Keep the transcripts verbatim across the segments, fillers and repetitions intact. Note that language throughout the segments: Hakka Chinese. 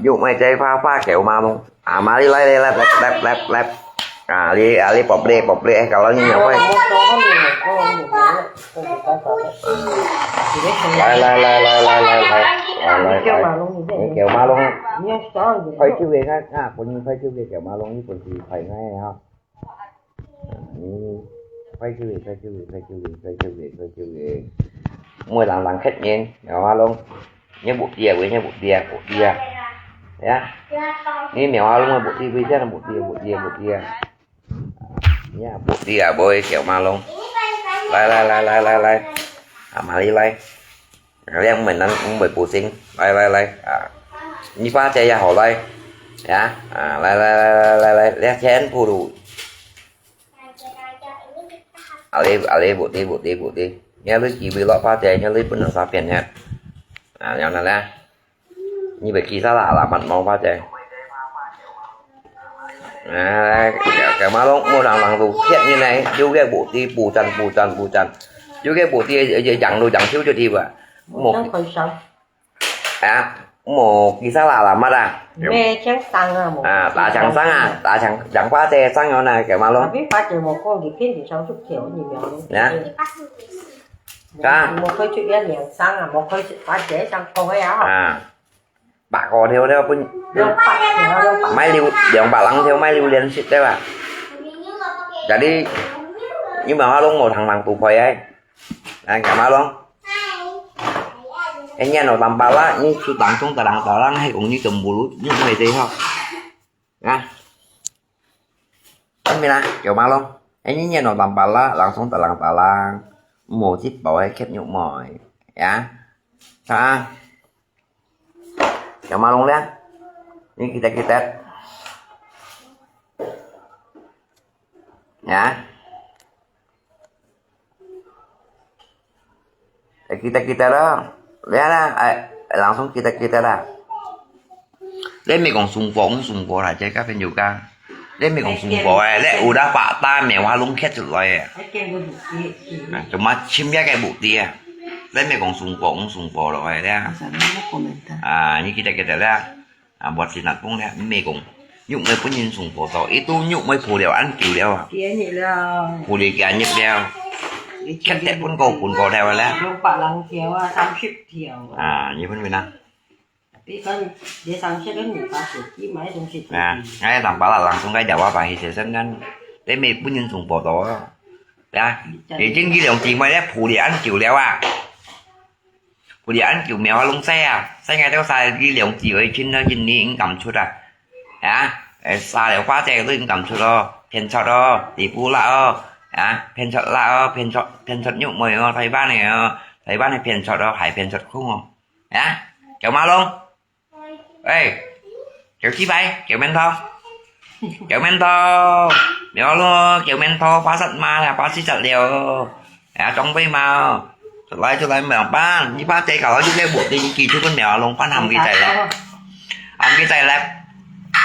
Yuk mai cai pha pha kêu ma lông. À, ma li lai lai lai lai lai lai. À, li, à, li pop li, pop li, eh, kalau ni nyawa. Lai lai lai lai lai lai lai. À, lai, lai. Ni kêu ma lông. Phải kêu về ha, ha, con phải kêu về kêu ma lông, ni con thì phải ngay ha. Ừm, phải kêu về, phải kêu về, phải kêu về, phải kêu về, phải kêu về. Muôi lăng lăng khét nhen, ngào hoa lông. Nhớ bụt tia, với nhớ bụt tia, bụt tia. Ya. Ni mèo hoa lông bụt tia, với chắc là bụt tia, bụt tia, bụt tia. Ya, bụt tia, bôi kéo ma lông. Lai, lai, lai, lai, lai, lai. À, mà đi lai. Liang mình ăn cũng mười pù sinh. Lai, lai, lai. À. Ni pha cai ya hổ lai. Ya. À, lai, lai, lai, lai, lai, lai. Liang chén pù đủ. À, lê, à, lê, bụt đi, bụt đi, bụt đi. Nhớ lưới kì bị lọ pha cai, nhớ lưới bún ăn sa phiền nhé. À, nhớ nè, lê. Ni bị kì sa lạ, lạ mặt mong pha cai. À, cái, cái má lông, mua đàng đàng tù, khiết như này, chú cái bụt đi, bù chân, bù chân, bù chân. Chú cái bụt đi, dặn đồ, dặn thiếu cho đi vậy. Một Trong khỏi sống. À, mò kì sa lạ lắm à? Mẹ chén sang à, mò À, kì ta sa chàng sang à, ta chàng, chàng pha cai sang ở này, cái mà Mà lông. Biết pha cai mò con thì phiên thì sao chụp thiểu nhiều nhiều. Nè. Ka. Mò khơi chụp yên nhiều sang à, mò khơi chụp pha cai sang con ấy à. À. Bạc có theo theo pun. Đâu bạc thì nó đâu bạc. Mai liu, liang bạc lăng theo mai liu liên ship đấy bà. Jadi, nhưng mà hoa lông một thằng lăng tụ khỏi ấy. Nè, ngắm má lông. Anh nhá nó tăm pala, như chú tăm chung tà lăng tà lăng, hay cũng như tùm bù lút, như mày thế hả? Nè. Anh mày nè, kiểu má lông. Anh như nhá nó tăm pala, lăng chung tà lăng tà lăng. Mù chít bảo hay khép nhục mỏi. Ya. Sao ăn? Kéo má lông lé. Ni kì tẹt kì tẹt. Ya. Ê, kì tẹt kì tẹt đó. Lé nè, ê, lăng chung kì tẹt kì tẹt à. Lé mì kông sùng phổ, sùng phổ là chai các phiên dù ca. Lé mì kông sùng phổ, ê, lé ù đá bạ ta mèo hoa lông khét chụp lòi, ê. Ai kêu cái bụt tia kì. À, chúng mà chim ya cái bụt tia. Lé mì kông sùng phổ, sùng phổ rồi, lé. Sao nó có comment ta? À, như kì tẹt kì tẹt lé. À, bọt xì nạt pung lé, mì kông. Nhục mê bún nhìn sùng phổ tỏ, ít tu nhục mê phổ liao ăn kiu liao à. Kia nhị liao. Phổ liao kia nhịp liao. Khét tẹt bún kô, bún kô liao lé. Lông bạ lăng thiểu à, tám mươi thiểu à. À, như bún bún à. Tí con, dễ sang chết đến một ta sẽ chỉ máy trong sẽ chỉ. À, ngay tăm pala lăng chung cái dạo ba hi sẽ sân ngăn. Để mì bún nhìn sùng phổ tỏ. Ya, thì chính cái lòng chỉ mày lé phổ liao ăn kiu liao à. Phổ liao ăn kiu mèo hoa lông xe à. Xe ngay theo xe đi lòng chỉ với chính nó chính đi cũng cầm suốt à. Ya, ê, xa liao khóa xe tôi cũng cầm suốt đó. Phiền sọt đó, thì phú lạ đó. Ya, phiền sọt lạ đó, phiền sọt, phiền sọt nhục mời đó, Thái Văn này đó. Thái Văn này phiền sọt đó, hải phiền sọt không à. Ya, kéo má lông. Ê, kéo chi bay, kéo men tho. Kéo men tho. Mèo lông, kéo men tho, phá sắt mà, là phá xí sắt liều. Ya, trong bay mà. Chụp lái, chụp lái mèo pan, như phá tê cả lối, chụp lái buộc đi, kỳ chụp con mèo lông pan hầm cái tay lẹ. Hầm cái tay lẹ.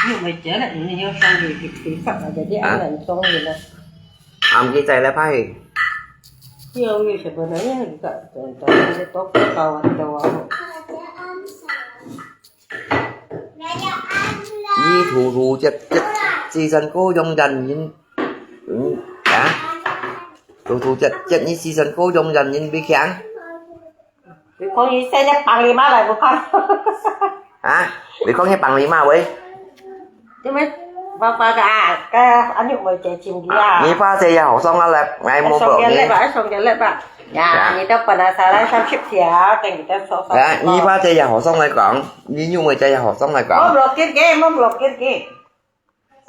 Nhưng mà chết là, nhưng sao thì, thì, thì sắt là cái, cái Hả? Ăn lạnh trong gì nè. Hầm cái tay lẹ phá hì. Yêu như thế mà nó, cái, cái, cái, cái, cái, cái, cái, cái, 你突突厥厥，四散高中人員，嗯，啊？突突厥厥，你四散高中人員被抢？你講你現在幫你媽來不幫？啊？你講你幫你媽喂？對咩？爸爸个啊，个阿玉妹姐情義啊。你怕這樣好爽啊？來，來，莫送給你吧，送給你吧。呀，你都本來才來三十條，等你再說說。啊，你怕這樣好爽來講？ 你有無在學生來講？莫block佢，莫block佢。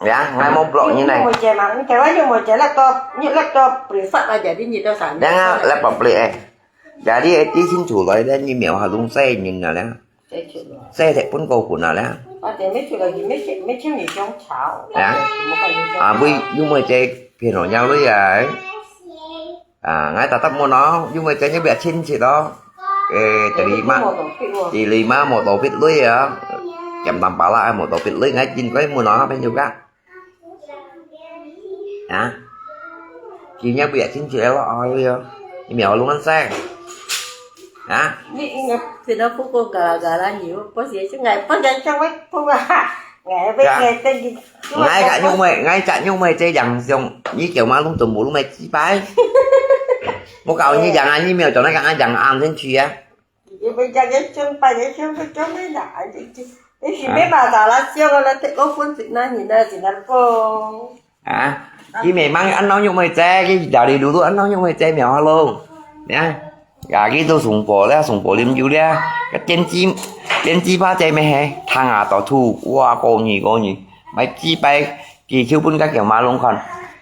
呀，𠊎無block你呢。有無在嘛？你台灣有無在？laptop，你laptop privat aja，你你都上。Yang laptop beli eh. Jadi eh，你清楚來咧，你苗下攏細人了咧。細忒分高分了咧。啊，對，沒出來，沒沒請你種草。呀，啊，喂，有無在騙人家鐳啊？ 啊，𠊎tetap問哦，因為今日比較親切哦。誒，terima，terima motor pit lui啊，減淡把啦，motor pit lui，𠊎應該問哦，朋友家。啊，今日比較親切咯，哦，lui哦，你苗攏細。啊？你應該聽到不過嘎啦嘎啦，你又不是就愛不然就會不啊，愛被該等你。𠊎个玉妹，𠊎个玉妹這樣凶，你叫嘛攏全部攏會擊敗。我告訴你講啊，你沒有找那個俺講啊，先去啊。你們家的凶，把人凶都凶沒了，你你你是沒辦法了，凶了，這個分水那你那只能够。 啊，佢明明恁樣玉妹姐，佢哪裡路路恁樣玉妹姐苗下龍。你看，呀，佢都送貨了，送貨啉酒了，个電子電子花姐咩係，糖啊到吐，哇，過年過年，買幾百幾千本个叫馬龍看，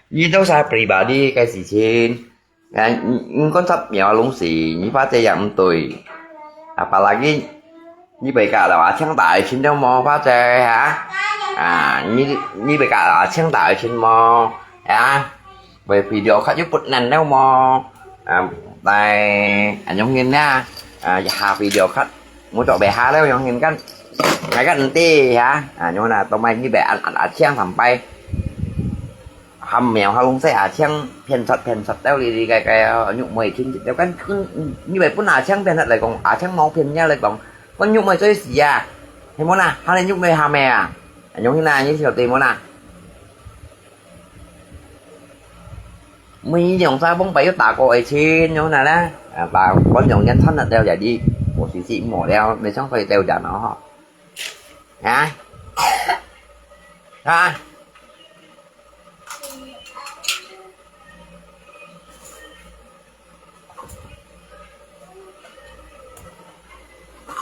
佢都係pribadi个事情。 啊，你你講出苗龍時，你花姐也毋對。啊，apalagi你，你會甲老阿青打愛情了無，花姐哈？啊，你你會甲老阿青打愛情無？啊，會video call又不能了無？啊，來，恁樣形啦，啊，一下video call，無做袂下了，樣形kan，𠊎kan毋知哈，啊，樣啦，到尾你會恁恁阿青三擺。 含苗下龍西阿青騙出騙出，到你你个个玉妹親戚，了跟你你你會分阿青騙出來講，阿青無騙人來講，分玉妹最死啊，係無啦？還你玉妹下面啊，用去哪？你曉得無啦？每兩三崩白又打過一千，用哪啦？啊，把分兩年賺了了，jadi posisi無了，沒想可以掉人了哈。啊？啊？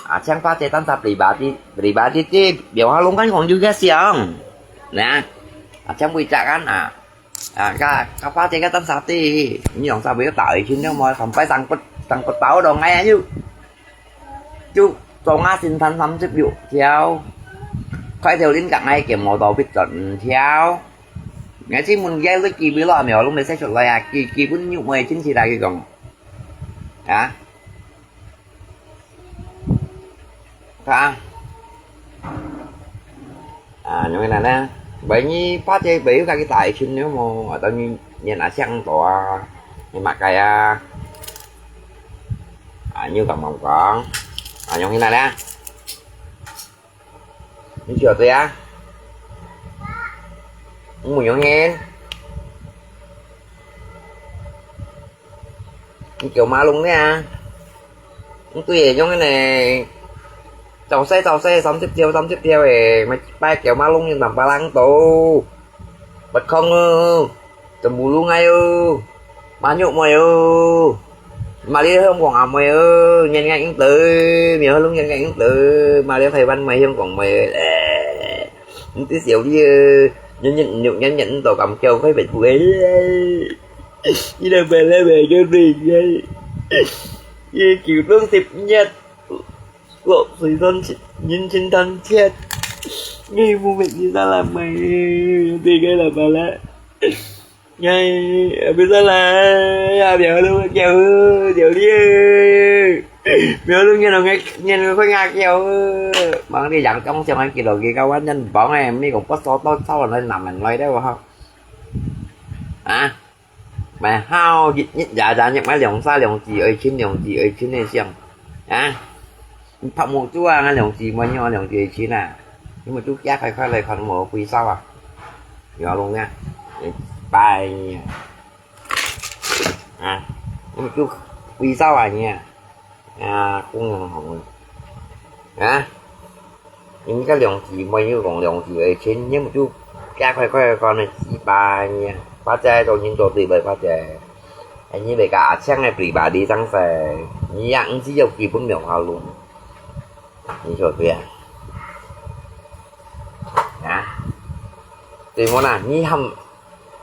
啊，像花姐單單pribadi，pribadi ti，苗下龍kan講有个想，nah，啊，像會隻kan啊，啊，个个花姐个單單ti，你用啥會打一千了無？sampai sangkut sangkut tahu dong ai ayu。 就總下先賺三十六條，開條令甲𠊎个摩托必轉五條。𠊎只問佢个幾位咯，苗龍會寫出來啊，佢佢本玉妹親戚來佢講，啊，啊。 啊，用个哪呢？Bayi ni pate bayi kaki tak isin ni mo, atau ni ni anak siang to ah, ni makai ah. Ah, ni kang mang kang. Ah, yung hina na. Ni siya to ya. Mo yung hin. Ni kêu má lung nè. Tui yung cái này. Chào xe, chào xe, sắm tiếp theo, sắm tiếp theo ấy. Mày bay kéo má lung nhưng tầm ba lăng tổ. Bật không ư. Tầm bù lung ngay ư. Má nhụ mày ư. Mà đi hương quảng ảo mày ư. Nhân ngay ứng tử. Miêu hương lung nhân ngay ứng tử. Mà đi thầy văn mày hương quảng mày ư. Tí xíu đi ư. Nhân nhận nhụ nhân nhận tổ cảm kêu khơi bệt bụi. Đi đâu về lẽ về cho mình ấy. Đi kiểu tương tịp nhất. Lộc thủy thân nhìn chính thân thiệt. Nghi mù mịt đi ra làm mày. Đi cái là bà lẽ. Ngay, bây giờ là, à, biểu luôn kêu, tiểu đi. Biểu luôn nhìn nó nghe, nhìn nó khôi ngạc kêu. Bằng đi dặn trong xem anh kỷ lục gì cao anh nhân bóng này, mi cũng có số tốt sau là nằm mình nói đấy không? Hả? Mà hao dịch nhịn giả giả nhịn mấy lòng xa lòng gì ấy chín lòng gì ấy chín này xem. Hả? Phạt một chú à, lòng gì mà nho lòng gì chín à. Nhưng mà chú kia khai khai lại còn một quỷ sao à? Nhỏ luôn nha. Bài nha. À, nhưng mà chú quỷ sao à nha. À, cũng hỏng hỏng. Hả? Những cái lòng gì mà như còn lòng gì ấy chín nhưng mà chú kia khai khai còn là gì bài nha. Bác trai rồi những đồ gì bài bác trai. Anh như vậy cả chăng này bị bà đi tăng xe. Như dạng chỉ dọc kỳ bốn miệng hào luôn. Ni sot pia. Nah. Tui mo na, ni ham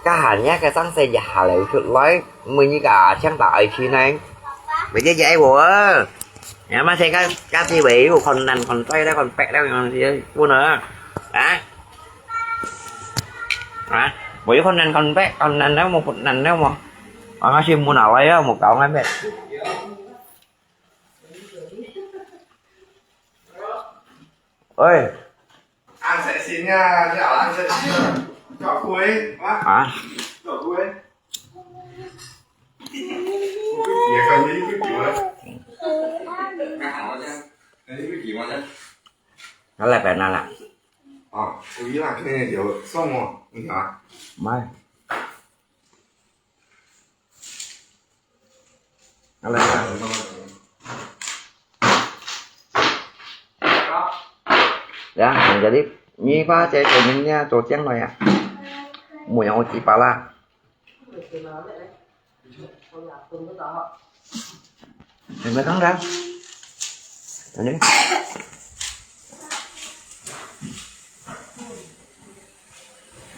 ka ha nia ka sang se ya ha le chut loi, mui ni ka chang ta ai chi nai. Mui je je ai wo. Ya ma se ka ka ti wei yu kon nan kon toi le kon pek le yon ti pu na. Ha? Ha? Mui kon nan kon pek kon nan le mo put nan le mo. Ang asim mo na wai ya mo kau ngai pek. Oi. Ăn sẽ xin nha, đi ăn sẽ xin nha. Cọ cuối, hả? Hả? Cọ cuối. Việc còn đi cứ kiểu đấy. Nó lại phải nè. À, có nghĩa là cái này kiểu xong rồi, nhỉ? Mai. Nó lại phải. Ya, jadi, nyi pa cai cai nyi nia, cho chiang noi ya. Mùi yang chi pa la. Ê, mày căng ra. Đấy.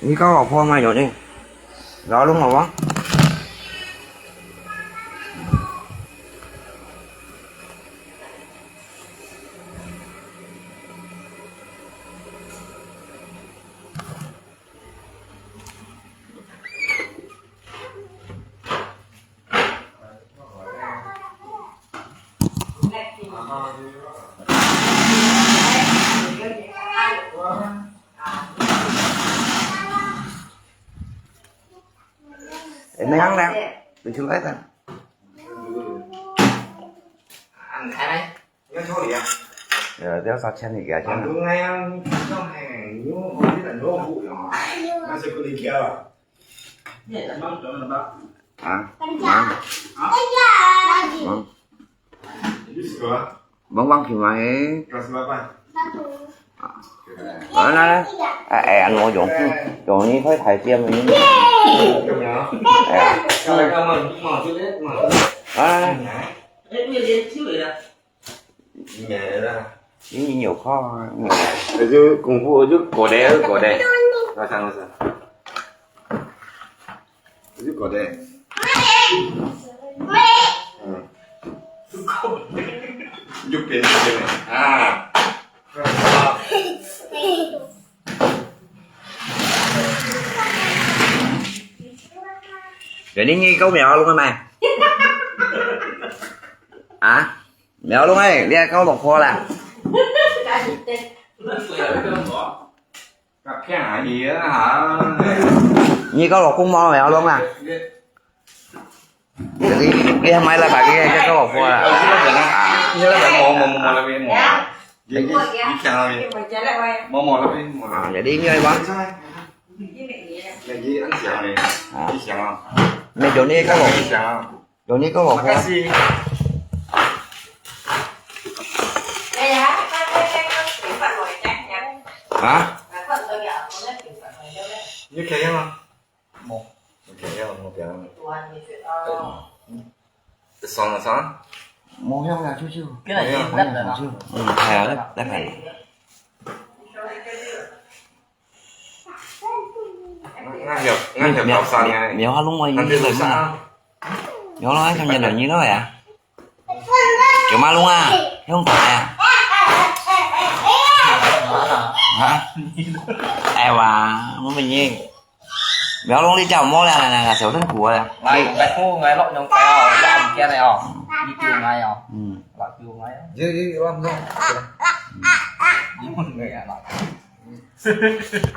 Nhi có lọc phô mà rồi đi. Đó đúng rồi bác. Ê, mày ăn nè, bình thường hết rồi. Ăn khai đấy. Nhớ số điện. Ờ, đéo sao chen thì kìa, chen. Đúng ngay, trong hàng nhú, không biết là nhú vụ rồi. Nó sẽ cứ đi kia rồi. Hả? Hả? Hả? Vâng vâng thì mày. Đó là à, à, ăn ngồi dùng, dùng đi thôi thầy tiêm mình. À. Nhẹ ra. Những nhiều khó. Chứ công phu chứ cổ đẻ, cổ đẻ. Rồi sao, rồi sao? Chứ cổ đẻ. Ừ. Chứ biến, biến này. À. Giờ đi nhi câu mèo luôn hả mày? Hả? Mèo luôn ấy, đi câu lọc khô là. Nhi có lọc khô mò mèo luôn à? Đi, đi, đi, mai là bà kia, cái câu lọc khô là. À. Mò, mò, mò, mò, mò. Đi, đi, đi, đi, đi. Mò, mò, mò, mò. À, vậy đi, như vậy bác. Đi, đi, ăn xéo này. Hả? Đi xéo à? Mày chỗ này có lọc. Đi xéo à? Rồi nhi có một hả? Makasih. Hả? Như thế mà. Một. Như thế mà, một cái. Cái xoắn là sao? Một heo là chưa chưa. Cái này. Một heo là chưa. Ừ, thèm đấy, đấy phải. Ngăn, ngăn hiểu, ngăn hiểu. Mèo, tao sao mèo, nghe. Mèo, mèo, lông mày. Ngăn như hiểu vậy sao? Mà. Mèo, nó không nhận được như nó vậy à? Kiểu mà luôn à? Không có à? Hả? Ai mà, muốn mình nhìn. Mèo, lông đi chào mó là, là, là, là xéo thân của là. Ngai, ngai phu, ngai lok nyong kai ao, lok am kia này ao. Đi kêu ngai ao. Ừ. Lok kêu ngai ao. Dư, dư, lok nyong. Đi một người à, lok.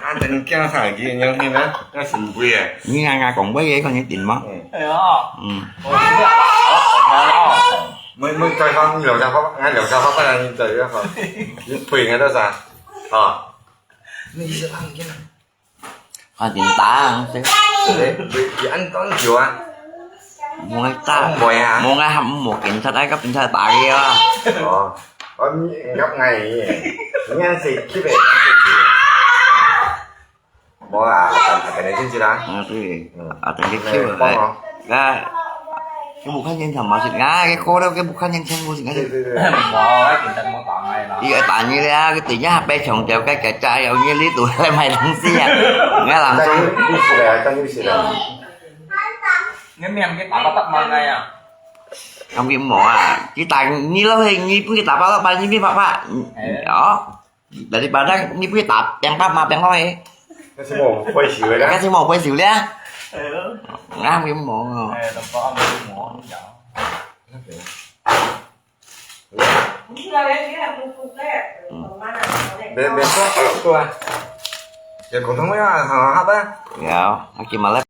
Anh tên kia sao kia nhau hin á, nó sừng quỷ à. Nhi ngà ngà cổng bấy cái con như tỉnh mà. Ừ. Ê, ơ. Ừ. Ôi, ôi, ôi, ôi. Mới, mới coi con nhiều sao có, ngay nhiều sao có, có là nhìn trời đó không? Những quỷ ngay đó sao? Ờ. Nó đi sao thằng kia? Con tỉnh tá, không? Để, để, để ăn con nhiều à? Mua ngay ta. Không bồi à? Mua ngay hầm một kiểm tra đấy, cấp kiểm tra tá kia. Ờ. Có gấp ngày nhỉ? Nghe gì kia vậy? Mua à, cái này chứ gì đó? Ờ, thì, ở trên cái kia. Cái, cái bụt khăn nhân thầm mà xịt ngá, cái khô đó, cái bụt khăn nhân thầm mua xịt ngá. Mua, cái kiểm tra mua tặng này nó. Ý ở tại như thế, cái tỉnh nhá, bé chồng kéo cái, cái chai, ông như lý tụ, mày đóng xí à. Nghe làm sao? Cái miệng cái tao bắt tắt mà ngay à. Không, cái mỏ à, cái tài như lâu thì như cái tao bắt tắt mà như cái phạm phạm. Đó. Dari padang ni pun tak yang apa mah yang lain. Kasi mo, pwede sila. Kasi mo, pwede sila. Ngam yung mo. Be-, besok aku tua. Ya, kau tahu ya, apa? Ya, aku malas.